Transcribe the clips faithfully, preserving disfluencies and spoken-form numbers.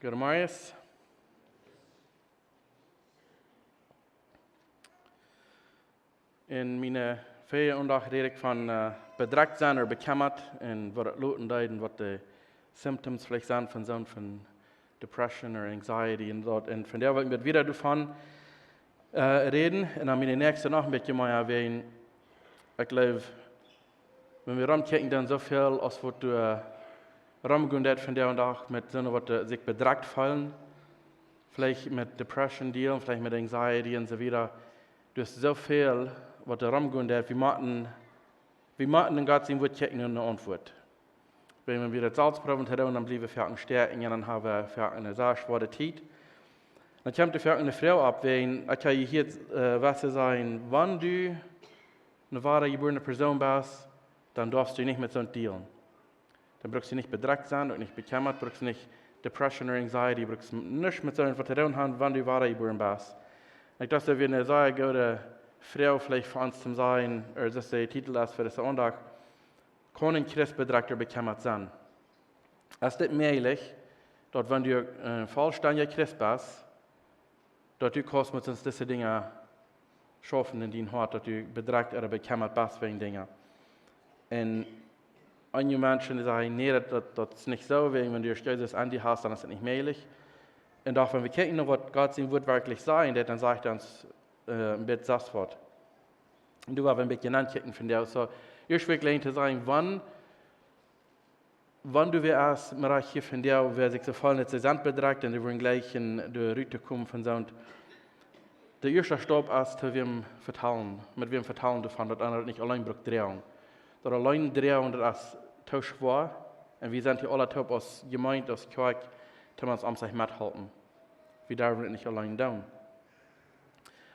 Goodemorjes. En miene väaje Oondacht räd ekj von, äh, bedrekjt sennen ooda bekjemmat un waut daut loten deed un waut de symptoms veleicht sent von soon, von depression ooda anxiety un daut. Un vondoag well ekj wieda doavon, äh, räden. Un dan miene näakjste noch een bät mea wäajen, ekj jleew, wan wie romkjikjen, dan soo väl aus waut doa romgonen deit vondoag dän Dach met soone waut, äh, sikj bedrekjt feelen, veleicht met depression dealen, veleicht met anxiety un soo wieda. Doa es soo väl waut doa romgonen deit. Wie motten, wie motten en Gott sien Wuat kjikjen un eene Auntwuat. Wan wie daut selfst proowen to doonen, dan bliew wie foaken stäakjen un dan hab wie foaken eene sea schwoare Tiet. Dan kjemt doa foaken eene Froag opp, wan, ekj hab jehieet, äh, waut see sajen, wan du eene woare jebuarne Persoon best, dan darfst du nich met soont dealen. Dan brukst du nich bedrekjt sennen, uk nich bekjemmat, brukst nich depression or anxiety, brukst nuscht met soont waut to doonen haben, wan du woare jebuaren best. Ekj docht, daut wia eene sea goode Froag veleicht fa ons to sajen, ooda daut de Titel es fa disen Oondacht: Kaun een Christ bedrekjt ooda bekjemmat sennen? Es dit mäajlich, daut wan du, äh, een vollstendja Christ best, daut du kaust met soone Dinja schaufen en dien Hoat, daut du bedrekjt ooda bekjemmat best wäajen Dinja? Un eenje Menschen, dee sajen, nä, daut, daut, daut es nich soo, wäajen wan du Jesus en die hast, dan es daut nich mäajlich. Un doch, wan wie kjikjen no waut Gott sien Wuat werkjlich sajen deit, dan sajcht hee ons, äh, een bät soo waut. Un doa woa wie een bät nodenkjen vondoag. Soo, ieescht werkjlich to sajen, wan wan du wada aus Marasch hia vondoag, wäa sikj soo feelen, daut see sent bedrekjt un dee woaren jlikj en de Rut komen von soont. De ieeschte Staup es to wäm vetalen, met wäm vetalen doavon, daut eena daut nich auleen brukt droagen. Daut auleen droagen, daut es too schwoa. Un wie sent hia aula toop aus Jemeent, aus Kjoakj, toom ons aun sikj methalpen. Wie derwen daut nich auleen doonen.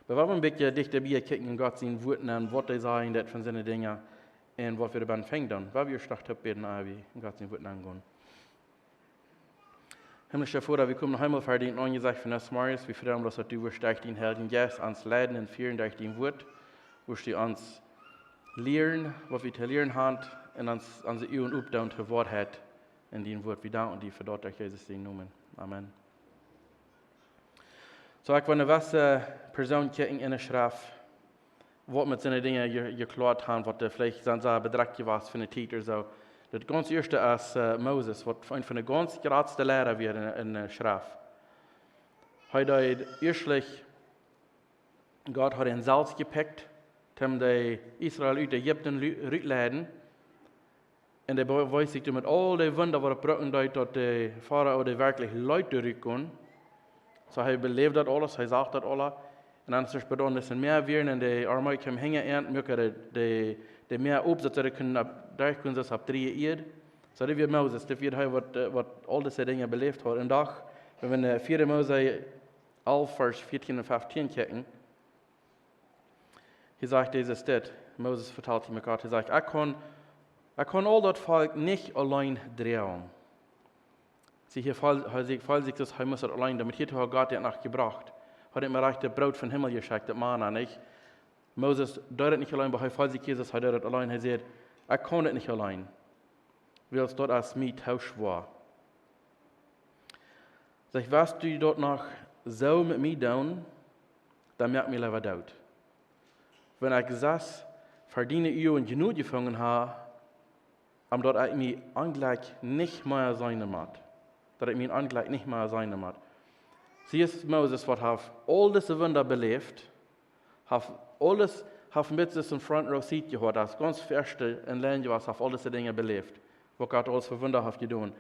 Oba wie woaren een bät dichta bie kjikjen en Gott sien Wuat un waut hee sajen deit von soone Dinja un waut wie doabie finjen doonen. Woa wie ieescht noch toop bäden, ea wie en Gott sien Wuat aungonen. Himmlischa Voda, wie komen noch eemol ver dien Aunjesecht vondoag zemorjes. Wie froagen bloos, daut du woascht derch dienen Heiljen Jeist ons leiden un fieren derch dien Wuat. Woascht du ons lieren, waut wie to lieren haben, un ons, onse Uagen opdoonen to Woarheit en dien Wuat. Wie danken die fa daut derch Jesus sienen Nomen. Amen. Soo, ekj woa eene jewesse Persoon kjikjen en de Schreft, waut met soone Dinja je-, jekloat haben, waut doa veleicht sent, sent bedrekjt jewast fa eene Tiet ooda soo. Daut gaunz ieeschte es, äh, Moses, waut eena von de gaunz jratste Liera wia en, en de Schreft. Hee deed ieeschtlich, Gott haud am selfst jepikjt, toom de Israeliten ut Ägipten lu-, rutleiden. Un hee be-, bewiest sikj doa met aul de Wunda, waut hee brucken deed, daut de Farao dee werkjlich leet doa rutgonen. Soo, hee beläwd daut aules, hee sach daut aula. Un dan es hee bedocht, daut see mea wieren un de Armee kjeem hinja an, muak hee de, de, de Mäa op, soo daut see kunnen opp, derchgonen, soo opp dree Ieed. Soo, dit wia Moses, dit wia hee, waut, äh, waut aul dise Dinja beläwd haud. Un doch, wan wie en, äh, vieede Mose alf, Varsch vieetieen un feftieen kjikjen, hia sajcht Jesus dit, Moses vetalt hia met Gott, hee sajcht: "Ekj kaun, ekj kaun aul daut Volkj nich auleen droagen." See, hia feeld, hee sikj, feeld sikj soo aus hee must daut auleen doonen, oba hia haud Gott am noch jebrocht. Hee haud am rajchte Broot vom Himmel jeschekjt, daut Manna, nich? Moses deed daut nich auleen, oba hee feeld sikj hia soo aus hee deed daut auleen. Hee säd: "Ekj kaun daut nich auleen. Wiels daut es mie too schwoa." Sajcht: "West du daut noch soo met mie doonen, dan moak mie leewa doot. Wan ekj sest ver diene Uagen Jnod jefungen hab, om daut ekj mien Onjlekj nich mea seenen mott." Daut ekj mien Onjlekj nich mea seenen mott. See, es Moses, waut haft aul dise Wunda beläft, haft aules, haft met sien Front Row Seat jehaut, aus gaunz ieeschte en Lien jewast, haft aul dise Dinja beläft, waut Gott aules fa Wunda haft jedonen.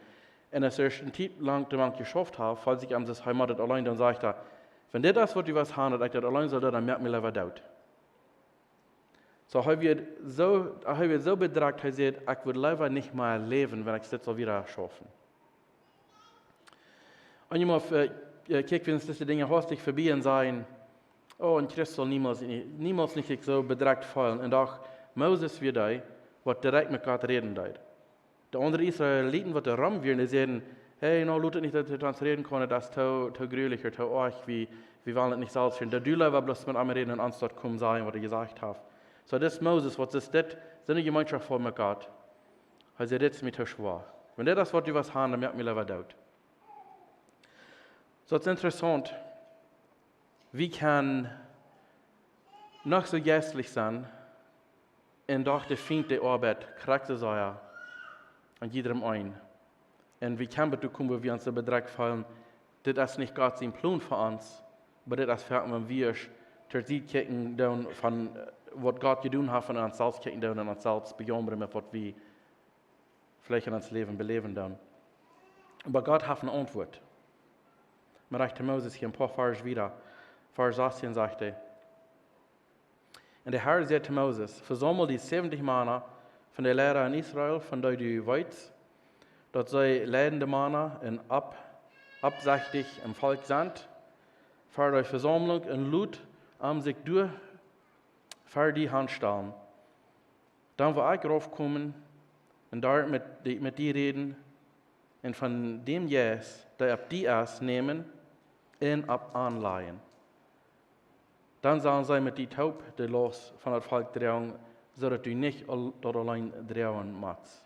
Un aus hee eene Tiet lang doamank jeschauft haft, feeld sikj am soo aus hee mott daut auleen doonen, sajcht hee: "Wan dit es, waut du west haben, daut ekj daut auleen saul doonen, dan moak mie leewa doot." Soo, hee wia soo, hee wia soo bedrekjt, hee säd: "Ekj wudd leewa nich mea läwen, wan ekj dit saul wieda schaufen." Un jie motten, äh, äh, kjikj, wan dise Dinja haustich verbie sent, sajen: "Oh, een Christ saul niemols, niemols nich sikj soo bedrekjt feelen." Un doch, Moses wia dee, waut direkt met Gott räden deed. De aundre Israeliten, waut doa rom wieren, dee säden: "Hey, no, lot daut nich, daut hee ons räden kaun, daut es too, too grulich, too oajch, wie, wie wellen daut nich selfst hieren. Daut du leewa bloos met am räden un ons daut komen sajen, waut hee jesajcht haft." Soo, dit es Moses, waut es dit, siene Jemeenschoft voll met Gott. Hee säd: "Dit es mie too schwoa. Wan dit es, waut du west haben, dan moak mie leewa doot." Soo, daut es interessaunt. Wie kjennen noch soo jeistlich sennen un doch de Fient dee Oabeit krakjt soo sea aun jiedrem een. Un wie kjennen bat doa komen, wua wie ons soo bedrekjt feelen, dit es nich Gott sien Plon fa ons, oba dit es fa, wan wie ieescht to Sied kjikjen doonen von, äh, waut Gott jedonen haft, un ons selfst kjikjen doonen un ons selfst bejaumren met waut wie veleicht en ons Läwen beläwen doonen. Oba Gott haft eene Auntwuat. Mau rajcht to Moses hia een poa Varsch wieda. Varsch sastieen sajcht hee: Un de Herr säd to Moses: Vesaumel die säwentich Mana von de Leida en Israel, von dee du weetst, daut see leidende Mana un opp-, oppsechtich em Volkj sent, ver de Vesaumlunk, un lot an sikj doa ver die hanstalen. Dan woa ekj raufkomen un doa met die, met die räden un von däm Jeist, dee opp die es, nämen un opp an lajen. Dan sellen see met die toop de Laust von daut Volkj droagen, soo daut du nich aul-, daut auleen droagen motst.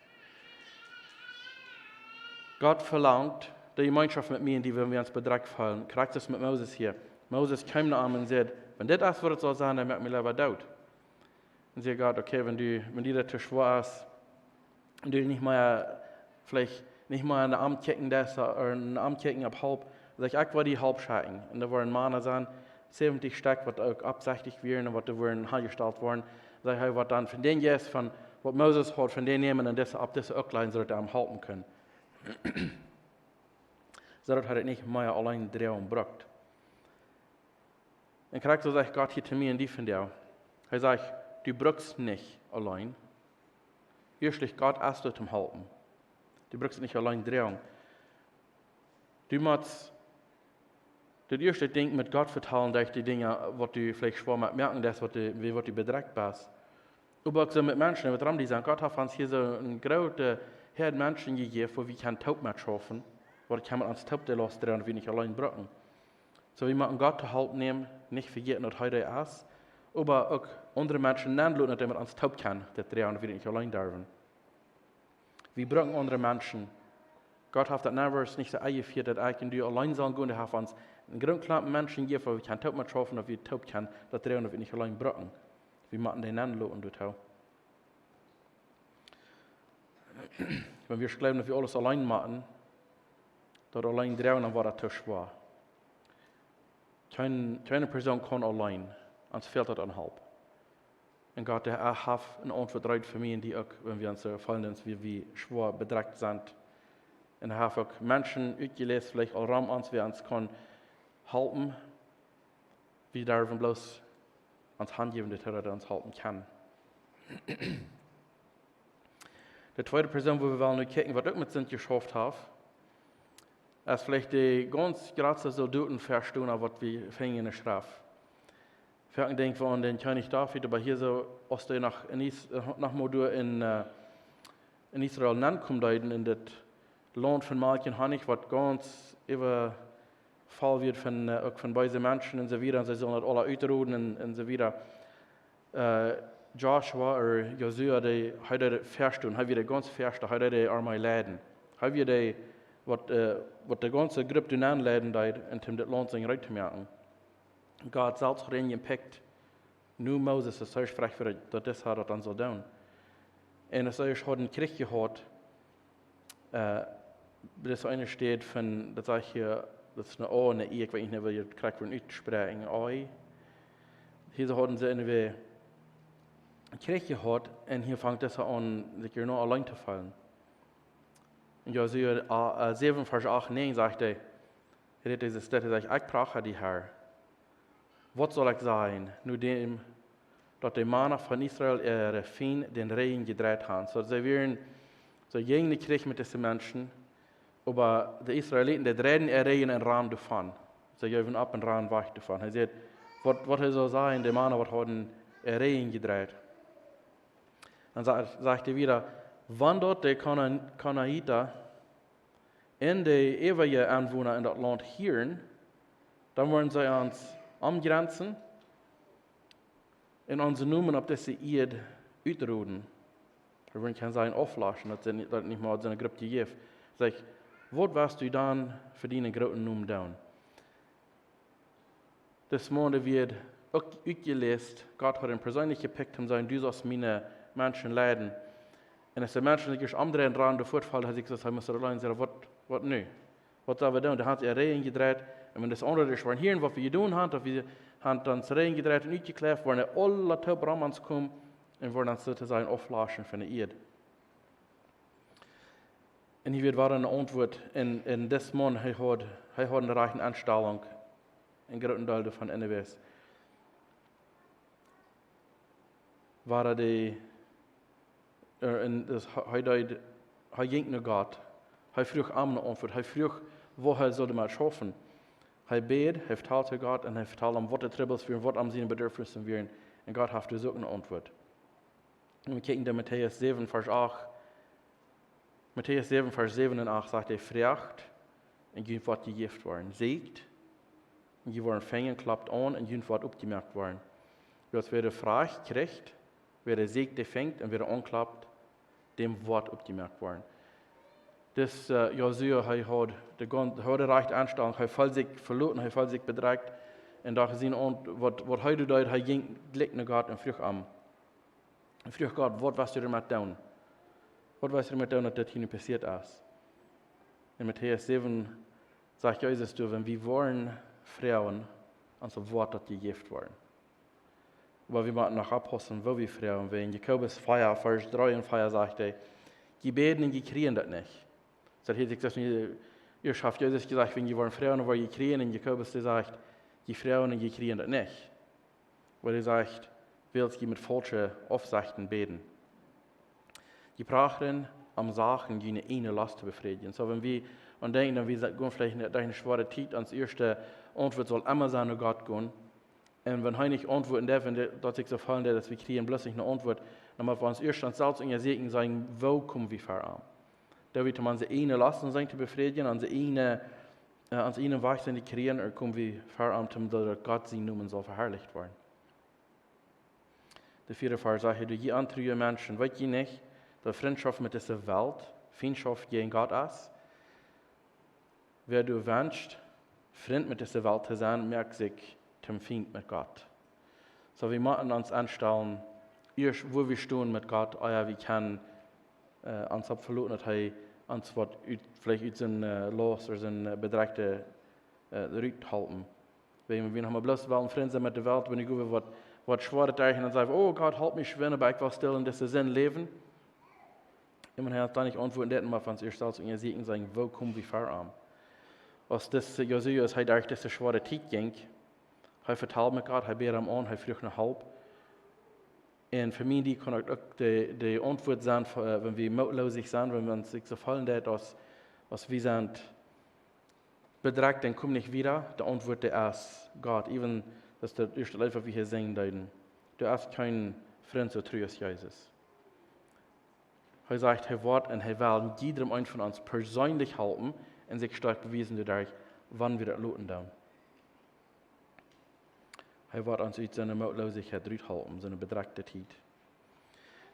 Gott velangt de Jemeenschoft met mie un die, wan wie ons bedrekjt feelen. Krakjt soo aus met Moses hia. Moses kjeem no am un säd: Wan dit es waut et saul sennen, dan moak mie leewa doot. Un säd Gott: Okay, wan du, wan die daut too schwoa es, un du nich mea, veleicht nich mea aun de Amt kjikjen deist, ooda aun de Amt kjikjen opp Help, sajcht: Ekj woa die Help schekjen. Un doa woaren Mana sennen, säwentich Stekj, waut uk oppsechtich wieren un waut doa woaren hanjestalt woaren. Sajcht hee: Waut dan von dän Jeist von waut Moses haud, von dän nämen un dise, opp dise uk lajen, soo daut dee am halpen kjennen. Soo daut hee daut nich mea auleen droagen brukt. Un krakjt soo sajcht Gott hia to mie un die vondoag. Hee sajcht: Du brukst nich auleen. Ieeschtlich, Gott es doa toom halpen. Du brukst nich auleen droagen. Du motst daut ieeschte Dinkj met Gott vetalen derch dee Dinja, waut du veleicht schwoa met moaken deist, waut du, woo, waut du bedrekjt best. Oba uk soo met Menschen, waut rom die sent. Gott haft ons hia soo eene groote Häad Menschen jejäft, wua wie kjennen toop met schaufen, waut kjennen met ons toop de Laust droagen, daut wie nich auleen brucken. Soo, wie motten Gott to Help nämen, nich vejäten, daut hee doa es, oba uk aundre Menschen nenloten, daut dee met ons toop kjennen daut droagen, daut wie nich auleen derwen. Wie brucken aundre Menschen. Gott haft daut niemols nich soo enjefieet, daut ekj un du auleen sellen gonen. Hee haft ons een grooten Klompen Menschen jejäft, wua wie kjennen toop met schaufen, daut wie toop kjennen daut droagen, daut wie nich auleen brucken. Wie motten dee nenloten doatoo. Wan wie jleewen, daut wie aules auleen motten, daut auleen droagen, dan woat daut too schwoa. Kjeene, kjeene Persoon kaun auleen. Ons fält daut aun Help. Un Gott, hee haft eene Auntwuat reed fa mie un die uk, wan wie ons soo feelen, daut wie, wie schwoa bedrekjt sent. Un hee haft uk Menschen utjeläst, veleicht aul rom ons, waut ons kjennen halpen. Wie derwen bloos ons hanjäwen, daut hee ons halpen kaun. De tweede Persoon, wua wie wellen nu kjikjen, waut uk met Sind jeschauft haft, es veleicht de gaunz jratste Soldoten, Vestoona, waut wie finjen enne Schreft. Foaken denkj wie aun dän Kjennich David, oba hia soo, aus dee noch en Is-, äh, noch mau doa en, äh, en Israel nenkomen deeden, en dit Launt von Malkj un Honnich, waut gaunz äwafoll wia von, äh, uk von beese Menschen un soo wieda, un see sullen daut aula utroden un, un soo wieda. Äh, Joshua, ooda Josua, dee, hee deed daut Väaste, hee wia de gaunz Väaste, hee deed de Armee leiden. Hee wia dee, waut, äh, waut de gaunze Grupp doa nenleiden deed, un om dit Launt sikj reed to moaken. Gott selfst haud am jepikjt, nu Moses, daut hee spricht fa daut, daut dis haud daut dan saul doonen. Un aus see hauden Kjrich jehaut, äh, dit es eene Städ von, daut sajcht hia, daut es een O, een I, ekj weet nich, woo jie daut krakjt wellen utspräakjen, Ai. Hia soo hauden see een Kjrich jehaut, un hia fangt dis aun, sikj hia nu auleen to feelen. En Josua, äh, säwen Varsch acht, näajen sajcht hee, hee rät dise Städ, hee sajcht: Ekj pracha die, Herr. Waut saul ekj sajen, nu däm daut de Mana von Israel äare Fiend dän Rigjen jedreit han? Soo, see wieren soo jäajen dän Kjrich met dise Menschen, oba de Israeliten, dee dreiden äa Rigjen un randen doavon. See jeewen opp un randen wajch doavon. Hee sajcht, waut, waut hee saul sajen, de Mana, waut hauden äa Rigjen jedreit. Dan sa-, sajcht hee wieda: Wan daut de Kana-, Kanaaniten un de äwaje Enwona en daut Launt hieren, dan woaren see ons omgrenzen un onsen Nomen opp dise Ieed utroden. Wie woaren kjennen sajen auflauschen, daut see nich, daut nich mea soone Grupp jeft. Sajcht: Waut woascht du dan fa dienen grooten Nomen doonen? Dis Maun, dee wia uk utjeläst, Gott haud am perseenlich jepikjt un säd: "Du saust miene Menschen leiden." Un aus de Menschen sikj ieescht omdreien, rannen, doa fuat foll hee sikj, daut hee must auleen sennen: "Waut, waut nu? Waut sell wie doonen?" Dee haud sikj räajen jedreit. Un wan dee aundre daut wieren hieren, waut wie jedonen hauden, daut wie hauden ons räajen jedreit un utjekjläft, wieren dee aula toop rom ons jekomen un wieren ons soo to sajen aufjelost von de Ieed. Un hia wia wada eene Auntwuat, un, un dis Maun, hee haud, hee haud eene rajchte Enstalunk, een grooten Deel doavon en de Welt. Wada dee, äh, un daut hee, hee deed, hee jinkj no Gott. Hee fruach am eene Auntwuat. Hee fruach, woo hee sull doamet schaufen. Hee bäd, hee vetald to Gott un hee vetald am, waut de Trubbels wieren, waut am siene Bedürfnisse wieren. Un Gott jeef am uk eene Auntwuat. Wan wie kjikjen no Matäus säwen, Varsch acht. Matäus säwen, Varsch säwen un acht sajcht hee: "Froagt, un junt woat jejäft woaren. Sieekjt, un jie woaren finjen. Klopt aun, un junt woat oppjemoakt woaren. Wiels wäa froagt, kjricht, wäa sieekjt, dee finjt, un wäa aunklopt, däm woat oppjemoakt woaren." Dis, äh, Josua, hee haud de gaun-, hee haud de rajchte Enstalunk, hee feeld sikj veloten, hee feeld sikj bedrekjt, un doa jeseenen, un waut, waut hee deed, hee jinkj jlikj no Gott un fruach am. Un fruach Gott: "Waut woascht du doamet doonen? Waut woascht du doamet doonen, daut dit hia nu passieet es?" En Matäus säwen sajcht Jesus doa: "Wan wie woaren froagen, ons woat daut jejäft woaren." Oba wie motten noch oppaussen, woo wie froagen. Wan en Jakobus vea, Varsch dree un vea sajcht hee: "Jie bäden un jie kjrieen daut nich." Soo hee haud sikj daut nich, ieescht haft Jesus jesajcht, wan jie woaren froagen, woa jie kjrieen. Un Jakobus, dee sajcht: "Jie froagen un jie kjrieen daut nich." Woo hee sajcht: "Wiels jie met faulsche Aufsechten bäden. Jie prachren om Sachen, june ieejne Lost to befriedjen." Soo, wan wie aun denkjen, daut wie gonen veleicht derch eene schwoare Tiet, ons ieeschte Auntwuat saul emma sennen, no Gott gonen. Un wan hee nich auntwuaden deed, wan daut sikj soo felt, daut wie kjrieen bloos nich eene Auntwuat, dan mott wie ons ieescht ons selfst unjasieekjen, sajen: "Woo kom wie ver am?" Daut wie om onse ieejne Lost sennen to befriedjen, onse ieejne, äh, ons ieejnen Wajch sennen to kjrieen, ooda kom wie ver am, om daut Gott sien Nomen saul veharlicht woaren? De vieede Varsch sajcht hia: "Du jie ontrue Menschen, weet jie nich, daut Frintschoft met dise Welt Fientschoft jäajen Gott es? Wäa doa wenscht, Frint met dise Welt to sennen, moakt sikj toom Fient met Gott." Soo, wie motten ons aunstalen, ieescht, woo wie stonen met Gott, ea wie kjennen, äh, ons opp veloten, daut hee ons waut ut, veleicht ut siene, äh, Lost ooda siene, äh, Bedrekjt, äh, ruthalpen. Wan wie, wan wie noch mau bloos wellen Frind sennen met de Welt, wan wie gonen waut, waut Schwoaret derch un dan sajen wie: "Oh Gott, halp mie schwind, oba ekj well stell en dise Sind läwen." Un wan hee ons dan nich auntwuaden deit, dan mott wie ons ieescht selfst unjasieekjen, sajen: "Woo kom wie ver am?" Aus dis Josua, aus hee derch dise schwoare Tiet jinkj, hee vetald met Gott, hee bäd am aun, hee fruach no Help. Un fa mie, dee kaun uk, uk de, de Auntwuat sennen, fa, äh, wan wie mootloos sent, wan wie ons sikj soo felt, daut aus, aus wie sent bedrekjt un komen nich wieda, de Auntwuat, dee es Gott. Even daut es daut ieeschte Leet, waut wie hia sinjen deeden. Doa es kjeen Frint soo tru aus Jesus. Hee sajcht, hee woat un hee well jiedrem eenen von ons perseenlich halpen un sikj stoakj bewiesen doaderch, wan wie daut loten doonen. Hee woat ons ut siene Mootloosichkjeit ruthalpen, siene bedrekjte Tiet.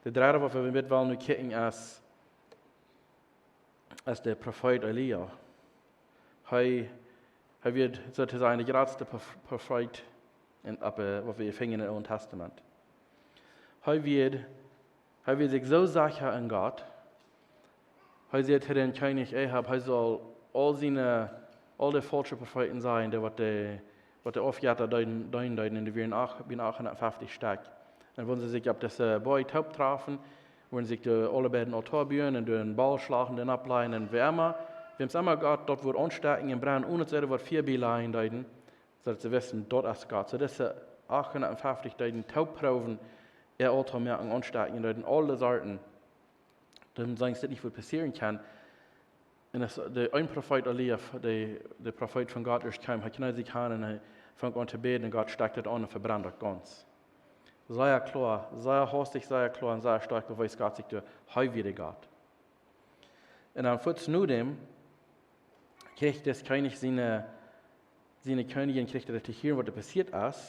De dredde, waut wie met wellen nu kjikjen, es, es de Profeet Elia. Hee, hee wia, soo to sajen, de jratste Prof-, Profeet en, opp, äh, waut wie finjen em Oolen Tastament. Hee wia, hee wia sikj soo secha en Gott, hee säd to dän Kjennich Ahab, hee saul aul siene, aul de faulsche Profeeten sajen, dee waut de, waut de Aufjetta deeden, deeden, deeden, un dee wieren ach-, bie achthundatfeftich Stekj. Un wan see sikj opp dise Boajch toop trafen, wudden see sikj doa aule bie dän Aultoa buen un doa een Boll schlajen, dän auflajen un wäa emma, wäms emma Gott daut wudd aunstekjen un brennen, onen daut see doa waut Fia bie lajen deeden, soo daut see wisten, daut es Gott. Soo dise achthundatfeftich deeden toop proowen, äa Aultoa moaken, aunstekjen, deeden aule Sorten. Dan denkjst du nich, waut passieren kaun. Un aus de een Profeet Elia, de, de Profeet von Gott, ieescht kjeem, hee kjneed sikj han un hee funk aun to bäden un Gott stekjt daut aun un vebrent daut gaunz. Sea kloa, sea haustich, sea kloa un sea stoakj bewiest Gott sikj doa, hee wia de Gott. Un dan fuaz no däm kjrieech dis Kjennich siene, siene Kjennich kjrieech daut to hieren, waut doa passieet es.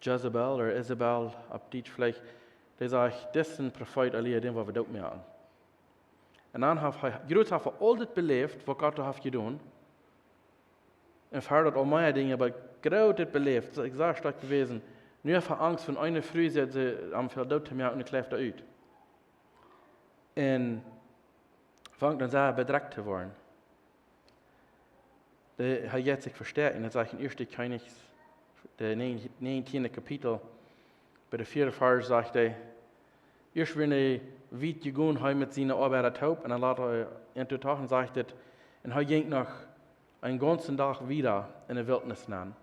Jezebel ooda Isabel opp Dietsch veleicht, dee sajcht: "Disen Profeet Elia, dän woa wie doot moaken." Un dan haft hee, jrod haft hee aul dit beläft, waut Gott doa haft jedonen. Un ver daut aul mea Dinja, oba groot dit beläft, ekj sach stoakj jewast. Nu haft hee Angst von eene Fru, sajcht see, am väl doot to moaken, un kjleeft doa ut. Un fangt aun sea bedrekjt to woaren. Dee, hee jeit sikj vestäakjen, un daut sajcht en Ieeschte Kjennichs, de näajentieende Kapitel, bie de vieede Varsch sajcht hee: Ieescht wia hee wiet jegonen, hee met siene Oabeida toop, un dan lat hee an to tachen, sajcht et, un hee jinkj noch eenen gaunzen Dach wieda enne Wiltnis nenn.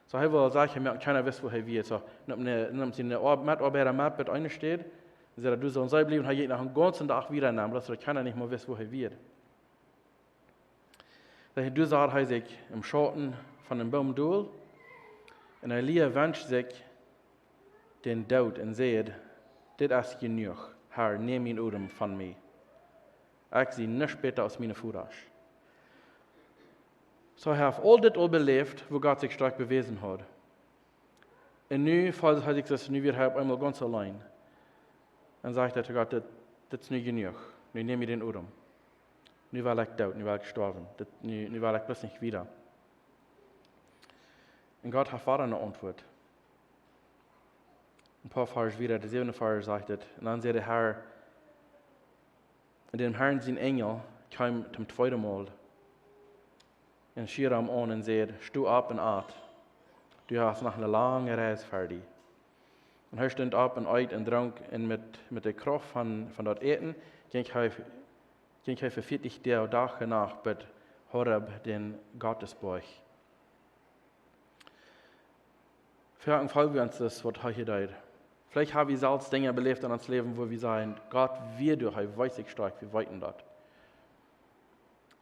Soo, hee wull secha moaken, kjeena wist, wua hee wia. Soo, neem, neem siene Oab-, Metoabeida met bat eene Städ, sajcht: Du sust hia bliewen, hee jinkj noch eenen gaunzen Dach wieda nenn, bloos daut kjeena nich mea wist, wua hee wia. Doa saut hee sikj em Schauten von een Boom dol, un Elia wenscht sikj dän Doot un säd: Dit es jenuach, Herr, nämm dän Odem von mie. Ekj sie nuscht bäta aus miene Vodasch. Soo, hee haft aul dit aul beläft, wua Gott sikj stoakj bewäsen haud. Un nu feelt hee sikj, daut nu wia hee opp eemol gaunz auleen. Un sajcht hee to Gott: Dit, dit es nu jenuach. Nu nämm mie dän Odem. Nu well ekj doot, nu well ekj stoawen. Dit, nu, nu well ekj bloos nich wieda. Un Gott haft wada eene Auntwuat. Een poa Varsch wieda, de säwende Varsch sajcht et: Un dan säd de Herr, un däm Herrn sien Enjel kjeem toom tweeden Mol un schieed am aun un säd: Sto opp un at, du hast noch eene lange Reis ver die. Un hee stunt opp un eet un drunk, un met, met de Krauft von, von daut Äten jinkj hee, jinkj hee fa vieetich Doag, Dach un Nacht, bat Horeb, dän Gottesboajch. Foaken froag wie ons daut, waut hee hia deed. Veleicht ha wie selfst Dinja beläft en ons Läwen, wua wie sajen: Gott wia doa, hee wees sikj stoakj, wie weeten daut.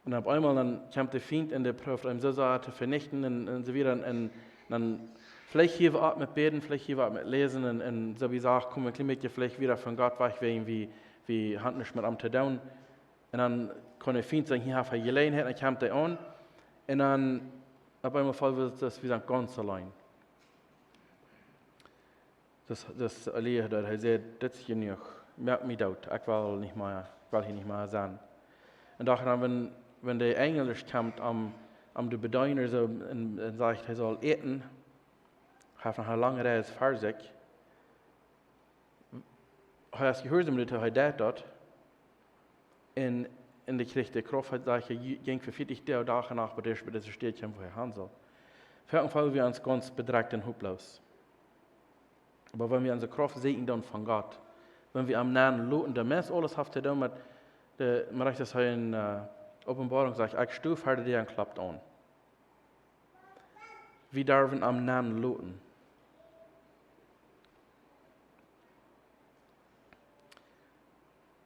Un opp eemol dan kjemt de Fient un dee prooft eenem soo sea to venichten un, un soo wieda. Un, un dan veleicht hia wie opp met bäden, veleicht hia wie opp met läsen un, un soo wie sajen, kome wie een kjlien bät veleicht wieda von Gott wajch, wäajen wie, wie haben nuscht met am to doonen. Un dan kaun de Fient sajen, hia haft hee Jeläajenheit, un dan kjemt hee aun. Un dan opp eemol froag wie ons, wie sent gaunz auleen. Daut, daut Elia, daut hee säd: Dit es jenuach, moak mie doot, ekj well nich mea, ekj well hia nich mea sennen. Un doa dan, wan, wan de Enjel kjemt am, am to bedeenen, soo, un, un sajcht, hee saul äten, hee haft noch eene lange Reis ver sikj. Hee es jehuarsom, daut hee deit daut. Un, un dee kjricht de Krauft, hee sajcht, hee jinkj fa vieetich Doag, Dach un Nacht, bat hee, bat dise Städ kjeem, wua hee han saul. Foaken feel wie ons gaunz bedrekjt un hoploos. Oba wan wie onse Krauft sieekjen dan von Gott, wan wie am nenn loten, de Mensch aules haft to doonen met, de, mau rajcht aus hee en, äh, Openboarunk sajcht: Ekj sto ver de Däa un klop aun. Wie derwen am nenn loten.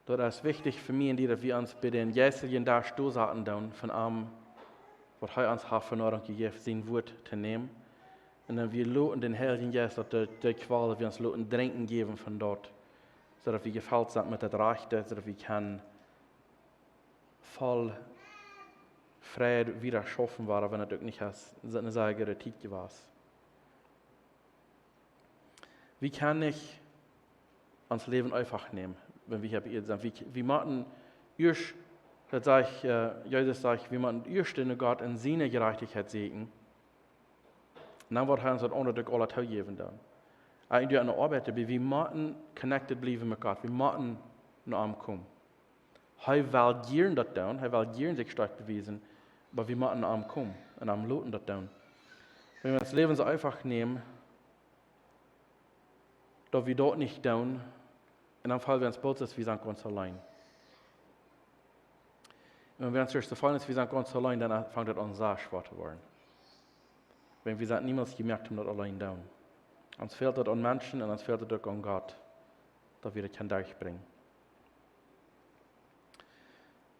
Daut es wichtich fa mie un die, daut wie ons bie dän jeistlichen Dach stolsaten doonen von am, waut hee ons haft vondoag jejäft, sien Wort to nämen. Un dan wie loten dän Heiljen Jeist, daut de, de Kwal, wie ons loten drinkjen jäwen von daut, soo daut wie jefelt sent met daut Rajchte, soo daut wie kjennen voll Fräd wieda schaufen woaren, wan et uk nich es eene sea goode Tiet jewast. Wie kjennen nich ons Läwen eefach nämen, wan wie hia opp Ieed sent. Wie, wie motten ieescht, daut sajcht, äh, Jesus sajcht, wie motten ieescht no Gott un siene Jerajchtichkjeit sieekjen. Un dan woat hee ons daut aundre uk aules toojäwen dan. Wan wie aun de Oabeit sent, wie motten connected bliewen met Gott. Wie motten no am komen. Hee well jieren daut doonen, hee well jieren sikj stoakj bewiesen, oba wie motten no am komen un am loten daut doonen. Wan wie ons Läwen soo eefach nämen, daut wie daut nich doonen, un dan feel wie ons boolt, daut wie sent gaunz auleen. Un wan wie ons ieescht soo feelen, daut wie sent gaunz auleen, dan fangt et aun sea schwoa to woaren. Wan wie sent niemols jemoakt, om daut auleen to doonen. Ons fält daut aun Menschen un ons fält daut uk aun Gott, daut wie daut kjennen derchbrinjen.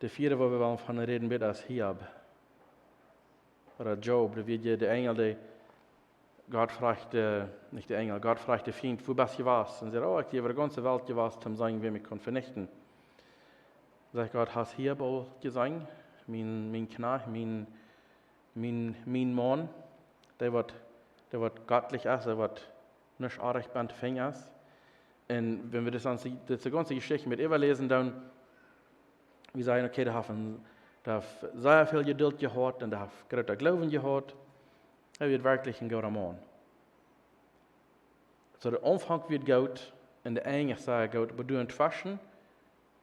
De vieede, wua wie wellen von räden, bät es Hiob. Ooda Job, doa wia de, de Enjel, dee Gott fruach, äh, nich de Enjel, Gott fruach de Fient: Wua best jewast? Un säd: Oh, ekj sie äwa de gaunze Welt jewast, om to seenen, wäa mie kunn venichten. Sajcht Gott: Hast Hiob aul jeseenen? Mien, mien Kjnajcht, mien, mien, mien Maun, dee waut, dee waut gottlich es, dee waut nuscht oajch bie to finjen es. Un wan wie daut dan, dise gaunze Jeschicht met äwaläsen, dan, wie sajen: Okay, dee haft een, Dee haft sea väl Jedult jehaut un dee haft grooten Gloowen jehaut. Hee wia werkjlich een gooda Maun. Soo, de Aunfank wia goot un de Enj es sea goot, oba doa entweschen,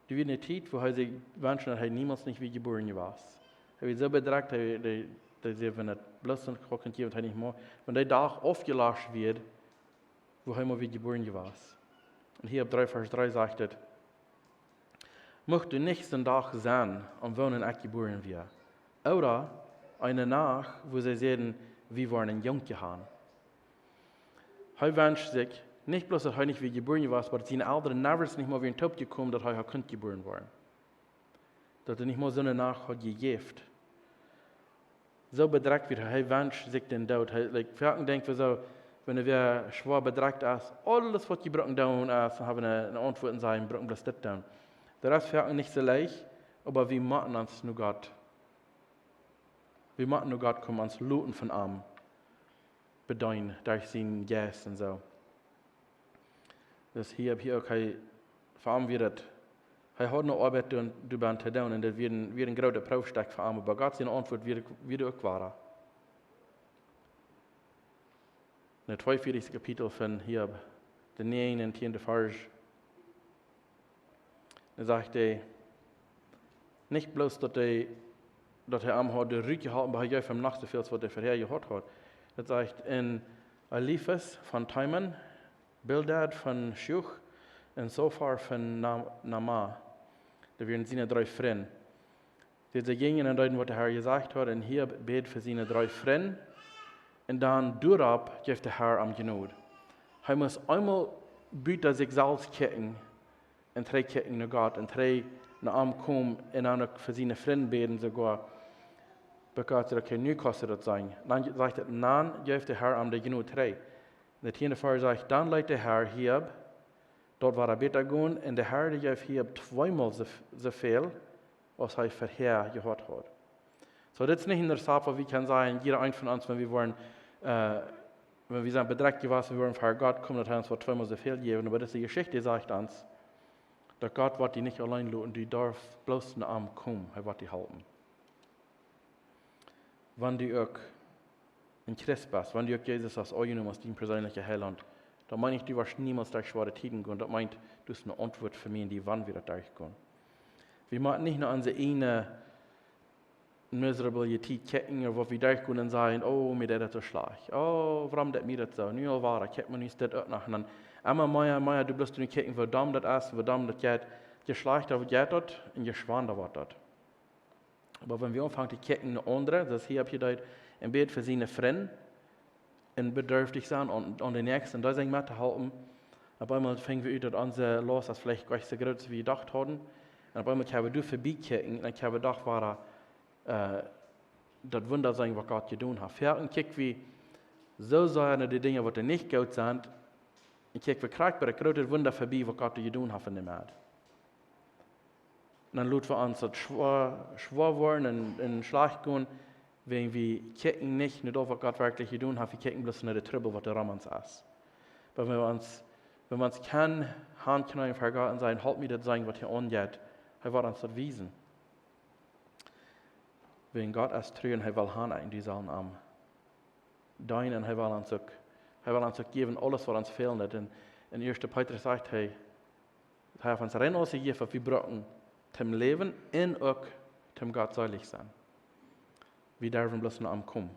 doa wia eene Tiet, wua hee sikj wenscht, daut hee niemols nich wia jebuaren jewast. Hee wia soo bedrekjt, hee, dee, dee säd, wan daut bloos een Kock jeft, hee nich mea, wan dee Dach aufjelescht wia, wua hee mol wia jebuaren jewast. Un hia opp dree Varsch dree sajcht et: Mucht du nich sien Dach sennen, aun wanen ekj jebuaren wia. Ooda eene Nacht, wua see säden, wie wieren een Jung jehaut. Hee wenscht sikj nich bloos, daut hee nich wia jebuaren jewast, oba daut siene Elren never nich mol wieren toop jekomen, daut hee haud kunt jebuaren woaren. Daut et nich mol soone Nacht haud jejäft. Soo bedrekjt wia hee, hee wenscht sikj dän Doot. Hee, like, foaken denkj wie soo, wan wie schwoa bedrekjt es, aules waut wie brucken doonen es, dan hab wie eene, eene Auntwuat un sajen, wie brucken bloos dit doonen. Daut es foaken nich soo leicht, oba wie motten ons no Gott, wie motten no Gott komen, ons loten von am bedeenen derch sienen Jeist un soo. Dus hia, hia uk, hee, fa am wia daut, hee haud noch Oabeit doa, doa bie to doonen un daut wia een, wia een groota Proowstekj fa am, oba Gott siene Auntwuat wia, wia uk woa. Em tweeunvieetichsten Kapitel von Hiob, de näajende un tieende Varsch, dan sajcht hee, nich bloos daut hee, daut hee am haud rutjeholpen, oba hee jeef am noch soo väl aus waut hee verhäa jehaut haud. Daut sajcht en Eliphas von Teman, Bildad von Schuch un Sophar von Na-, Naama. Daut wieren siene dree Frind. Dee jinjen un deeden waut de Herr jesajcht haud, un Hiob bäd fa siene dree Frind. Un dan doaropp jeef de Herr am Jnod. Hee must eemol buta sikj selfst kjikjen un trigj kjikjen no Gott un trigj no am komen un dan uk fa siene Frind bäden soogoa. Bat Gott säd: Okay, nu kaust du daut seenen. Dan sajcht et, dan jeef de Herr am de Jnod trigj. De tieende Varsch sajcht: Dan leet de Herr Hiob daut wada bäta gonen, un de Herr, dee jeef Hiob tweemol soo, soo väl aus hee verhäa jehaut haud. Soo, dit es nich een Rezept, wua wie kjennen sajen, jieda eena von ons, wan wie woaren, äh, wan wie sent bedrekjt jewast, wie woaren ver Gott komen, daut hee ons woat tweemol soo väl jäwen. Oba dise Jeschicht sajcht ons, daut Gott woat die nich auleen loten, du darfst bloos no am komen, hee woat die halpen. Wan du uk een Christ best, wan du uk Jesus hast aunjenomen aus dien perseenlicha Heilaunt, dan meen ekj, du woascht niemols derch schwoare Tieden gonen. Daut meent, du hast eene Auntwuat fa mie un die, wan wie daut derchgonen. Wie motten nich no onse ieejne miserable Tiet kjikjen, ooda waut wie derchgonen un sajen: Oh, mie deit daut soo schlajcht. Oh, wuarom deit mie daut soo? Nu aul wada, kjikj mau, nu es dit uk noch. Un dan emma mea un mea, du bloos nu kjikjen, woo domm daut es, woo domm daut jeit. Je schlajchta jeit daut un je schwanda woat daut. Oba wan wie aunfangen to kjikjen no aundre, daut hia opp hia deed, un bäd fa siene Frind, un bedürftich sennen aun, aun de Näakjste, un doa sent met to halpen, opp eemol finj wie ut, daut onse Laust es veleicht goanich soo groot aus wie jedocht hauden. Un opp eemol kjenn wie doa verbie kjikjen, un dan kjenn wie doch wada, äh, daut Wunda seenen, waut Gott jedonen haft. Foaken kjikj wie soo sea no de Dinja, waut doa nich goot sent, un kjikj wie krakjt bie daut groote Wunda verbie, waut Gott doa jedonen haft en de Welt. Un dan lot wie ons daut schwoa, schwoa woaren un, un schlajcht gonen, wan wie kjikjen nich no daut, waut Gott werkjlich jedonen haft, wie kjikjen bloos no de Trubbel, waut doa rom ons es. Oba wan wie ons, wan wie ons kjennen hankjneen ver Gott un sajen: Halp mie daut seenen, waut hia aunjeit, hee woat ons daut wiesen. Wan Gott es tru un hee well han, eena, dee saul am deenen, un hee well ons uk, hee well ons uk jäwen aules, waut ons fält. Un en ieeschte Petrus sajcht hee, hee haft ons rein aules jejäft, waut wie brucken, toom läwen un uk toom Gott seelich sennen. Wie derwen bloos no am komen.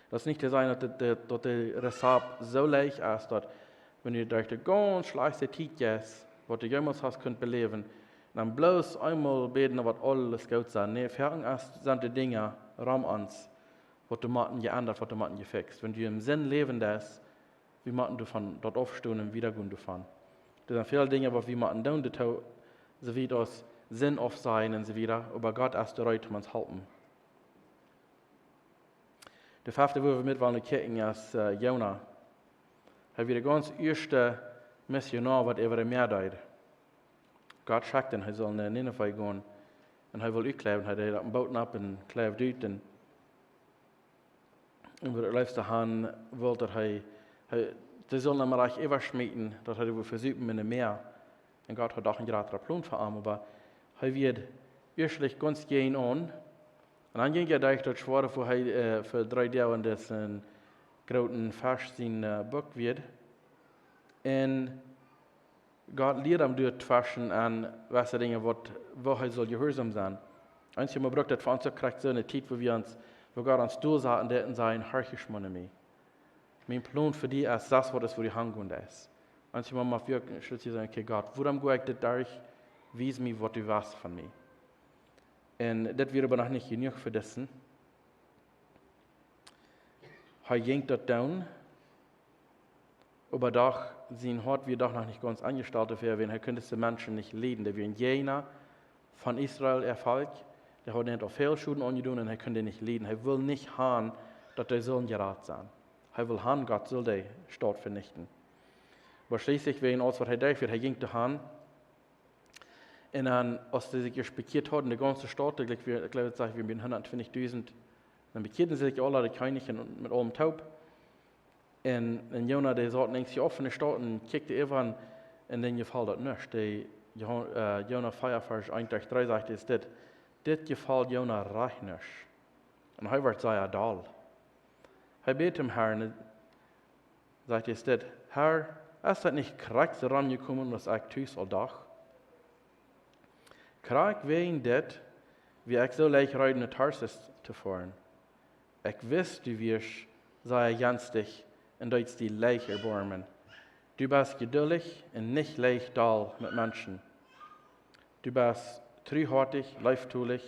Daut es nich to sajen, daut de, de, daut de Rezept soo leicht es, daut wan du derch de gaunz schlajchtste Tiet jeist, waut du jemols hast kunt beläwen, dan bloos eemol bäden, woat aules goot sennen. Nä, foaken es, sent de Dinja rom ons, waut doa motten jeendat, waut doa motten jefixt. Wan du em Sind läwen deist, wie motten doavon daut aufstonen un wieda gonen doavon. Doa sent väl Dinja, waut wie motten doonen, doatoo, soo wie daut Sind aufsajen un soo wieda, oba Gott es doa reed, om ons halpen. De fefte, wua wie met wellen kjikjen, es, äh, Jona. Hee wia de gaunz ieeschte Missionoa, waut äwa daut Mäa deed. Gott schekjt am, hee sull no Ninive gonen. Un hee wull utkjleiwen, hee deed opp een Boot nopp un kjleewd ut un un wua daut leefste han wull, daut hee, hee, dee sullen am rajcht äwaschmieten, daut hee wull vesupen en daut Mäa. Un Gott haud doch een jratren Plon fa am, oba hee wia ieescht gaunz jäajen aun. Un dan jinkj hee derch daut schwoare, wua hee äh, fa dree Doag en disen grooten Fesch sien äh, Buck wia. Un Gott lieed am derch daut Feschen aun jewesse Dinja, waut, woo hee saul jehuarsom sennen. Eenjemol brukt daut fa ons uk krakjt soo eene Tiet, wua wie ons, wua Gott ons Deel saten deit un sajen: Horch mie mea. Mien Plon fa die es daut, waut es, wua du hangonen deist. Eenjemol mott wie uk schlittlich sajen: Okay, Gott, wuarom go ekj dit derch? Wies mie, waut du west von mie. Un dit wia oba noch nich jenuach fa disen. Hee jinkj daut doonen, oba doch, sien Hoat wia doch noch nich gaunz enjestalt doafäa, wiels hee kunn dise Menschen nich lieden. Dee wieren Jäajna von Israel, äa Volkj. Dee hauden an väl Schoden aunjedonen un hee kunn dee nich lieden. Hee wull nich han, daut dee sullen jerat sennen. Hee wull han, Gott sull dee Staut venichten. Oba schlittlich, wäajen aules, waut hee deed, hee jinkj doahan. Un dan, aus dee sikj ieescht bekjieet hauden, de gaunze Staut, ekj jleew, ekj jleew, daut sajcht, wie hundatentwintichdusent, dan bekjieeden see sikj aula, de Kjennich un met aulem toop. Un, un Jona, dee saut enkj auf enne Staut un kjikjt äwa un, un dän jefoll daut nich. Dee Jo- äh, Jona vea, Varsch eent derch dree sajcht, es dit: Dit jefoll Jona rajcht nich. Un hee wort sea doll. Hee bäd dän Harn, sajcht, es dit: Har, es daut nich krakjt soo romjekomen, aus ekj tus aul docht? Krakjt wäajen dit wia ekj soo leicht reed, no Tarsis to foaren. Ekj wist, du wieescht sea jnädich un deetst die leicht erboarmen. Du best jeduldich un nich leicht doll met Menschen. Du best truhoatich, leeftolich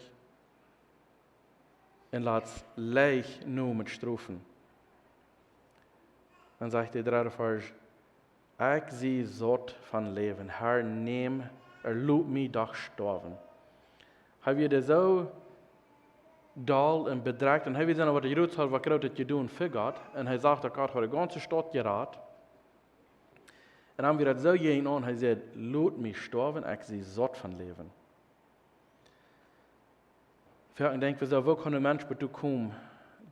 un latst leicht no met strofen. Dan sajcht de dredde Varsch: Ekj sie saut von Läwen. Har, näm, erlaup mie doch stoawen. Hee wia soo doll un bedrekjt un hee wia seenen, waut hee jrots haud, waut Grootet jedonen fa Gott. Un hee sach, daut Gott haud de gaunze Staut jerat. Un dan wia daut soo jäajen aun, hee säd: Lot mie stoawen, ekj sie saut von Läwen. Foaken denkj wie soo: Woo kaun een Mensch bat doa komen,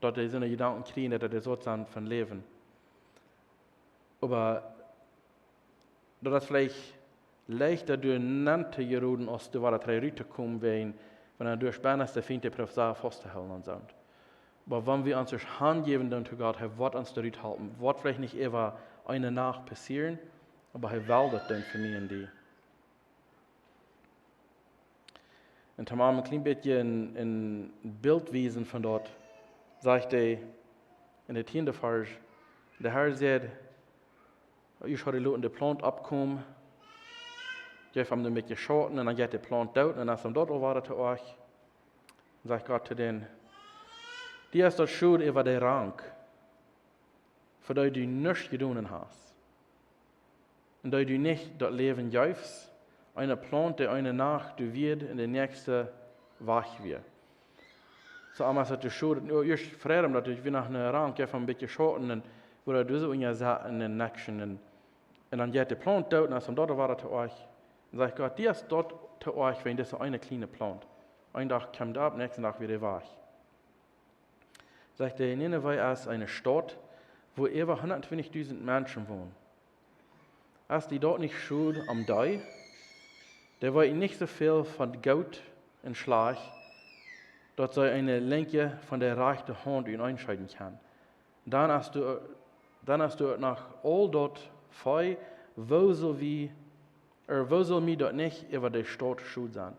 daut hee soone Jedanken kjrieen deit, daut hee saut es von Läwen? Oba daut es veleicht leichta doa nenn to jeroden, aus doa wada trigj rut to komen, wäajen, wan doa bie es, de Fient, dee proowt sea faust to hoolen aun soont. Oba wan wie ons ieescht hanjäwen doonen to Gott, hee woat ons doa rut halpen. Woat veleicht nich äwa eene Nacht passieren, oba hee well daut doonen fa mie un die. Un om een kjlien bät een, een Bilt wiesen von daut, sajcht hee en dän tieenden Varsch: De Har säd, ieescht haud hee loten de Plaunt oppkomen, jeef am een bät Schauten un dan jeit de Plaunt doot un dan es am daut aul wada to oajch. Dan sajcht Gott to dän: Die es daut Schod äwa de Rank, fa dee du nuscht jedonen hast. Un dee du nich daut Läwen jeefst, eene Plaunt, dee eene Nacht doa wia un de näakjste wajch wia. Soo, am es daut Schod, nu ieescht frie am daut, daut wia noch een Rank, jeef am een bät Schauten un wort doa soo unja saten un näakjen un, un dan jeit de Plaunt doot un es am daut wada to oajch. Dan sajcht Gott: Die es daut to oajch wäajen dise eene kjliene Plaunt. Een Dach kjemt dee opp, näakjsten Dach wia dee wajch. Sajcht hee: Ninive es eene Staut, wua äwa hundatentwintichdusent Menschen wonen. Es die daut nich Schod om dee? Dee weeten nich soo väl von Goot un Schlajcht, daut see eene Linkje von de rajchte Haunt unjascheeden kjennen. Dan hast du, dan hast du uk noch aul daut Vee, woo saul wie Ea, woo saul mie daut nich äwa de Staut Schod sennen?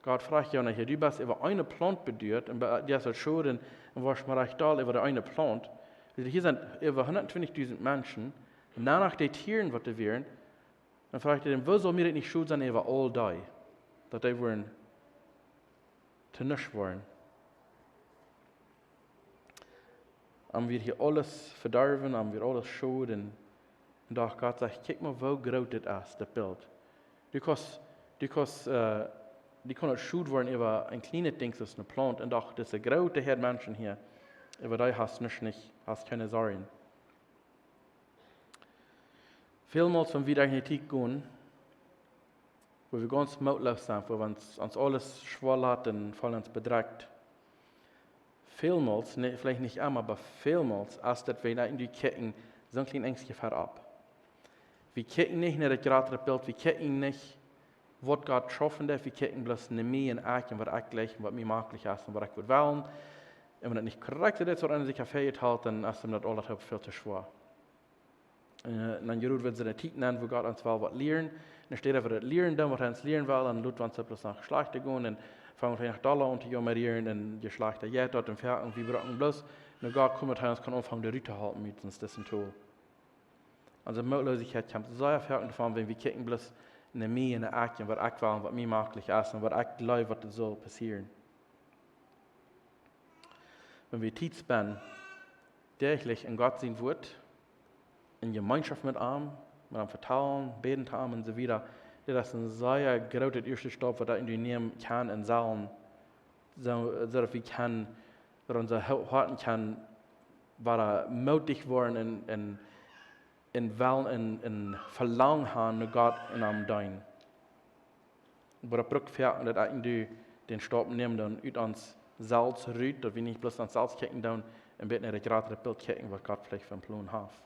Gott fruach Jona: Hia, du best äwa eene Plaunt beduat un be-, die es daut Schod un woascht mau rajcht doll äwa de eene Plaunt. Wiels hia sent äwa hundatentwintichdusent Menschen, un dan noch de Tieren, waut doa wieren. Dan fruach hee am: Woo saul mie daut nich Schod sennen äwa aul dee, daut dee wudden to nuscht woaren? Am wia hia aules vedorwen, am wia aules Schod. Un, un doch Gott sajcht: Kjikj mau, woo groot dit es, daut Bilt. Du kaust, du kaust, äh, du kaust Schod woaren äwa een kjlienet Dinkj, soo aus eene Plaunt. Un doch, dise groote Häad Menschen hia, äwa dee hast nuscht nich, hast kjeene Sorjen. Välmols, wan wie derch ne Tiet gonen, wua wie gaunz mootloos sent, wua wie ons, ons aules schwoa lat un feelen ons bedrekjt. Välmols, nä, veleicht nich emma, oba välmols, es daut wie no de Kjäakjen soon kjlien Enjstje ver opp. Wie kjikjen nich no daut jratre Bilt, wie kjikjen nich waut Gott schaufen deed, wie kjikjen bloos no mie un ekj un waut ekj jleich un waut mie maklich es un waut ekj wudd wellen. Un wan daut nich korrekt es, waut eena sikj haft väajetalt, dan es am daut aules väl too schwoa. Äh, un dan jrod wie sent Tieden, wua Gott ons well waut lieren. Un enne Städ daut wie daut lieren doonen, waut hee ons lieren well, dan lot wie ons daut bloos noch schlajchta gonen un fangen veleicht noch dolla aun to jaumren un je schlajchta jeit daut un veleicht, wie brucken bloos no Gott komen, daut hee ons kaun aunfangen doa rut to hoolen met ons disen Tool. Onse Mootloosichkjeit kjemt sea väl doavon, wan wie kjikjen bloos no mie un no ekj un waut ekj well un waut mie maklich es un waut ekj jleew waut doa saul passieren. Wan wie Tiet spenden, däachlich en Gott sien Wuat, en Jemeenschoft met am, met am vetalen, bäden to am un soo wieda, daut es een sea groota ieeschte Staup, waut wie doa nämen kjennen un sellen, soo, soo daut wie kjennen, daut onse Ho-, Hoaten kjennen wada moodich woaren un, un, un wellen un, un Velangen haben no Gott un am deenen. Oba daut brukt foaken, daut ekj un du dän Staup nämen doonen ut ons selfst rut, daut wie nich bloos ons selfst kjikjen doonen un bät no daut jratre Bilt kjikjen, waut Gott veleicht fa een Plon haft.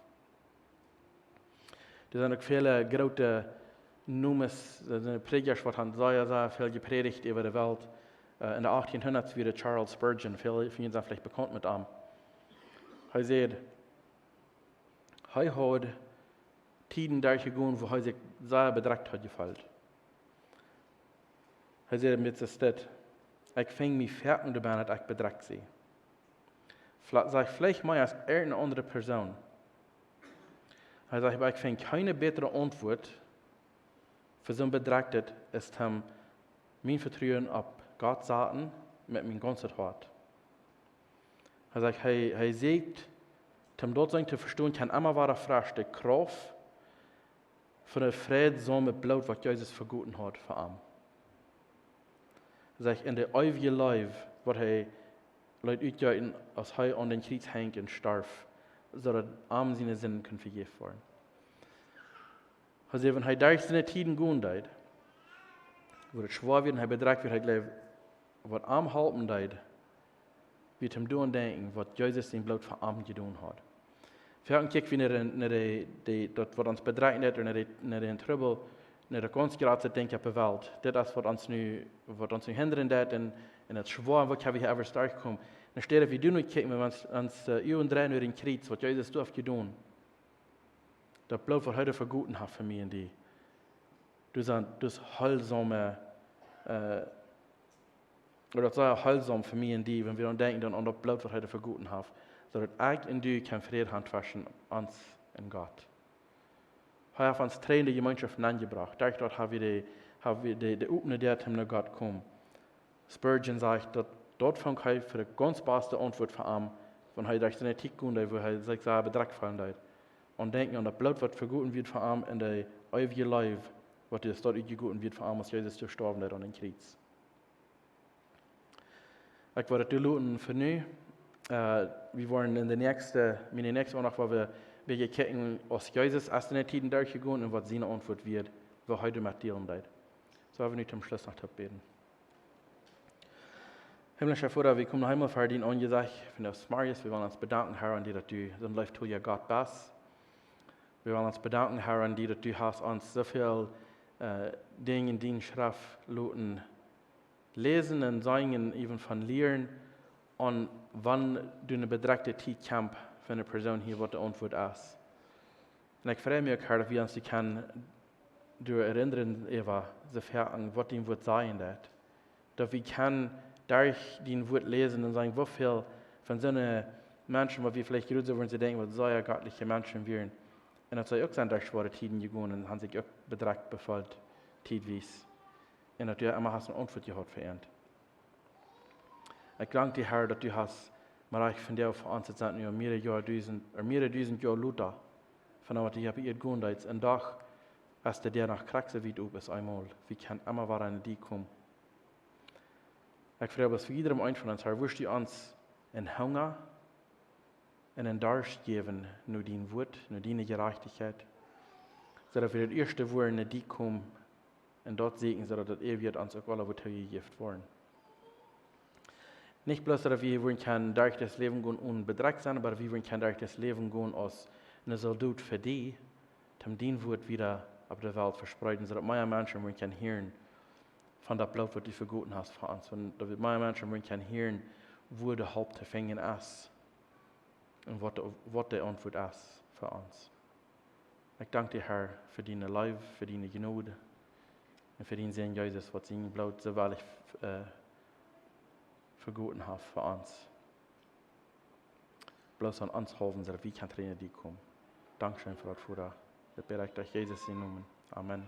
Doa sent uk väle groote Nomes, doa sent Prädjasch, waut han sea, sea väl jeprädicht äwa de Welt. Äh, enne achttienhundat wia Charles Spurgeon, väle von junt sent veleicht bekaunt met am. Hee säd, hee haud Tieden derchjegonen, wua hee sikj sea bedrekjt haud jefeelt. Hee säd, met soo steit, ekj finj mie foaken doabie, daut ekj bedrekjt sie. Vla-, saj ekj veleicht mea aus irjent eene aundre Persoon. Hee sajcht, oba ekj finj kjeene bätre Auntwuat fa soon Bedrekjtet aus toom mien Vetruen opp Gott saten met mien gaunzet Hoat. Hee sajcht, hee, hee sieekjt, toom daut sennen to vestonen, kjeem emma wada fresch de Krauft von daut freedsome Bloot, waut Jesus vegoten haud fa am. Hee sajcht, en de eewje Leew, waut hee leet utjeeten, aus hee aun dän Kjriez hinkj un storf, soo daut am siene Sinden kunnen vejäft woaren. Hee säd, wan hee derch siene Tieden gonen deed, wua daut schwoa wia un hee bedrekjt wia, hee jleewd, waut am halpen deed, wia toom doaraun denkjen, waut Jesus sien Bloot fa am jedonen haud. Foaken kjikj wie no de, no de, de, daut waut ons bedrekjen deit, no de, no dän Trubbel, no daut gaunz jratste Dinkj opp de Welt. Dit es waut ons nu, waut ons nu hindren deit un, un daut schwoa, waut wie hia äwa derchkomen. Enne Städ wie doonen nu kjikjen, wan wie ons, ons, äh, Uagen dreien no dän Kjriez, waut Jesus doa haft jedonen. Daut Bloot, waut hee doa vegoten haft fa mie un die. Daut es, daut es heilsome, äh, ooda daut es sea heilsom fa mie un die, wan wie dan denkjen dan aun daut Bloot, waut hee doa vegoten haft, soo daut ekj un du kjennen Fräd haben tweschen ons un Gott. Hee haft ons trigj en de Jemeenschoft nenjebrocht. Doaderch daut hab wie de, hab wie de, de opne Däa toom no Gott komen. Spurgeon sajcht, daut, daut funk hee fa de gaunz baste Auntwuat fa am, wan hee derch siene Tieden gonen deed, wua hee sikj sea bedrekjt feelen deed. Un denkjen aun daut Bloot, waut vegoten wia fa am, un de eewje Leew, waut doa utjegoten wia fa am, aus Jesus doa storwen deed aun dän Kjriez. Ekj wudd daut loten fa nu. Äh, wie woaren en de näakjste, miene näakjste Aundacht, wua wie, wie kjikjen, aus Jesus es en de Tieden derchjegonen un waut siene Auntwuat wia, waut hee doamet dealen deed. Soo woa wie nu toom Schluss noch toop bäden. Himmlischa Voda, wie komen noch eemol ver dien Aunjesecht vondoag zemorjes. Wie wellen ons bedanken, Herr, aun die, daut du soon leeftolja Gott best. Wie wellen ons bedanken, Herr, aun die, daut du hast ons soo väl, äh, Dinja en diene Schreft loten läsen un seenen, äwen von lieren, aun wan doa eene bedrekjte Tiet kjemt fa eene Persoon hia, waut de Auntwuat es. Un ekj frei mie uk, Herr, daut wie ons kjennen doaraun erinnern, äwa soo väl aun waut dien Wuat sajen deit. Daut wie kjennen derch dien Wuat läsen un seenen, woo väl von soone Menschen, waut wie veleicht jrod soo wudden denkjen, waut sea gottliche Menschen wieren. Un daut see uk sent derch schwoare Tieden jegonen un haben sikj uk bedrekjt jefeelt, tietwies. Un daut du emma hast eene Auntwuat jehaut fa an. Ekj dank die, Herr, daut du hast, mau ekj von die fa ons, et sent nu mea Joa dusent, äh, mea dusent Joa lota, von waut du hia opp Ieed jedonen hast. Un doch es de Däa noch krakjt soo wiet op aus eemol. Wie kjennen emma wada no die komen. Ekj froag bloos fa jiedrem eenen von ons, Herr, wurscht du ons een Hunga un een Darscht jäwen no dien Wuat, no diene Jerajchtichkjeit, soo daut wie daut ieeschte wudden no die komen un daut sieekjen, soo daut daut eewje ons uk aula wudd jejäft woaren. Nich bloos, daut wie wudden kjennen derch daut Läwen gonen onen bedrekjt sennen, oba wie wudden kjennen derch daut Läwen gonen aus een Soldot fa die, om dien Wuat wieda opp de Welt vespreeden, soo daut mea Menschen wudden kjennen hieren von daut Bloot, waut du vegoten hast fa ons. Von daut wie mea Menschen wudden kjennen hieren, wua de Help to finjen es un waut de, waut de Auntwuat es fa ons. Ekj dank die, Herr, fa diene Leew, fa diene Jnod un fa dienen Sän Jesus, waut sien Bloot soo wellich, äh, vegoten haft fa ons. Bloos aun ons hoolen, soo daut wie kjennen trigj no die komen. Dankscheen fa daut, Voda. Dit bäd ekj derch Jesus sienen Nomen. Amen.